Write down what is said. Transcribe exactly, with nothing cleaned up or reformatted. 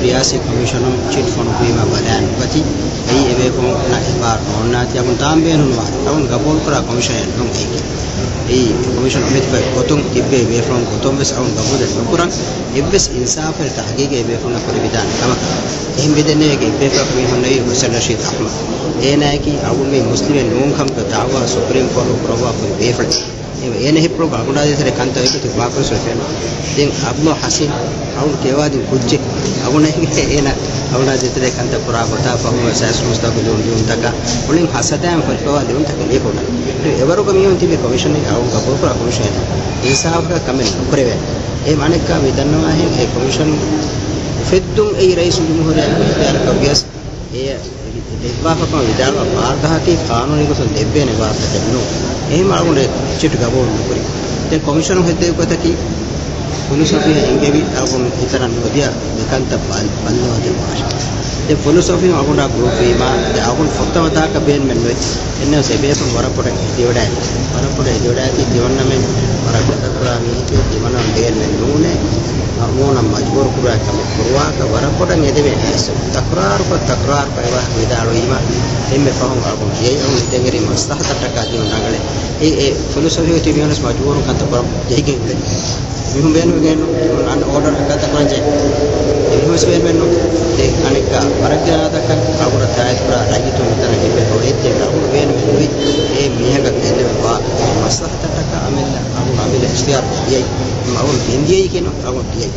ރިޔާސީ ކޮމިޝަނުން ޗިޓް ފޮނުއްވީމާ ބަލާން އޮތީ. އެއީ އެބޭފުޅުންނަށް އެބާރު ނޯންނާތީ އަޅުގަނޑު ދާން ބޭނުންވާ. އަޅުގަނޑު ގަބޫލުކުރާ ކޮމިޝަނެއް ނޫން އެއީ. އެއީ ކޮމިޝަނުން އުފެދިފައި ގޮތުން ތިއްބެވި ބޭފުޅުން ގޮތުން ވެސް އަޅުގަނޑު ގަބޫލެއް ނުކުރަން. އެއްވެސް އިންސާފުވެރި ތަހުގީގެއް އެބޭފުޅުންނަށް ކުރެވިދާނެ ކަމަކަށް. އެހެން ވެދެންނެވިގެން އެއްބޭފުޅަކު މީހުންނެވީ ހުސެން ރަޝީދު އަޙްމަދު. އޭނާއަކީ އަޅުގަނޑު މީ މުސްލިމެއް ނޫން ކަމުގެ ދަޢުވާ ސުޕްރީމް ކޯޓު ކުރައްވާފައި ބޭފުޅެއް. އެ، އޭނަ ހިއްޕުޅުގަ އަޅުގަނޑާ ދޭތެރޭ ކަންތައް އެކުތު މާކުރިސް ވެފެން. ދެން އަބްދުލް ޙަސީން އަޅުގަނޑު ކިޔަވާދިން ކުއްޖެއް. އަޅުގަނޑު އެނގޭ އޭނަ އަޅުގަނޑާ ދޭތެރޭ ކަންތައް ކުރާ ގޮތާ ފަހުމަށް ސައިސް މުސްތާކު ލިޔުން ލިޔުންތަކާ އުޅެން ހަސަދައިން ކޮށްފަވާ ލިޔުންތަކެއް ލިޔެފަ އުޅެން. އެވަރުގަ މީހުން ތިބި ކޮމިޝަނެއް އަޅުގަނޑު ގަބޫލުކުރާ ކޮމިޝަނެއް ނޫން. އިންސާފަކާ ކަމެއް ނުކުރެވޭ. އެ އަނެއްކާ މި ދަންނަވާހެން އެ ކޮމިޝަނުން އުފެއްދުން އެއީ ރައީސުލްޖުމްހޫރިއްޔާގެ އިޚްތިޔާރަކަށް ވިޔަސް އެ ދެއްވާފަކަމަށް ވިދާޅުވާ ވާރުދަހަކީ ޤާނޫނީ ގޮތުން ދެއްވޭނެ ވާރުދަކެއް ނޫން. އެހެން އަޅުގަނޑު ޗިޓް ގަބޫލު ނުކުރި. ދެން ކޮމިޝަނުން ހެއްދެވި ގޮތަކީ ފުލުސް އޮފީހަށް އެންގެވި އަޅުގަނޑު އެތަނަށް ނުދިޔަ މިކަންތައް ބައްލަވަދެއްވާށޭ. ދެން ފުލުސް އޮފީހުން އަޅުގަނޑާ ގްރޫޕް ވީމާ ދެން އަޅުގަނޑު ފުރަތަމަ ދާކަށް ބޭނުމެއް ނުވޭ. އެންނަވެސް އެބޭފުޅުން ވަރަށް ބޮޑަށް އެދިވަޑައި، ވަރަށް ބޮޑަށް އެދިވަޑައިގަތީ ތިމަންނަމެން ވަރަށް ގަދަކުރާ މީހެކޭ، ތިމަންނަމެން ބޭނުމެއް ނޫނޭ. މައުމޫނަށް މަޖުބޫރު ކުރާ ކަމެއް ކުރުވާކަށް ވަރަށް ބޮޑަށް އެދެވޭ. އެސް ތަކުރާރުކޮށް، ތަކުރާރުކޮށް އެވާހަކަ ވިދާޅުވީމަ، އެންމެ ފަހުން އަޅުގަނޑު ދިޔައީ އަޅުގަނޑު ހިތަށް އެރި މަސްލަހަތަށްޓަކާ ދިޔުން ރަނގަޅޭ. އެ، އެ ފުލުސް އޮފީހުގެ ތިބި މީހުންވެސް މަޖުބޫރުން ކަންތައް ކުރަން ޖެހިގެން އުޅެނީ. މީހުން ބޭނުމެއް ނޫން، އަން އޯޑަރ ކަންތައް ކުރަން ޖެހޭ. މީހުންވެސް ބޭނުމެއް ނޫން. އެ އަނެއްކާ ވަރަށް ގިނަ އަދަދަކަށް އަޅުގަނޑަށް ތާއީދު ކުރާ ރައްޔިތުން މިތަނަށް އެއްބައި އުޅޭތީ އަޅުގަނޑު ބޭނުމެއް ނުވި. އެ މީހަކަށް ގެންނެވި ވާ މަސްލަހަތަށްޓަކާ އަމިއްލަ އަޅުގަނޑު އަމިއްލަ އިޚްތިޔާރު ދިޔައީ. އަޅުގަނޑު ގެންދިޔައީކީ ނޫން، އަޅުގަނޑު ދިޔައީ.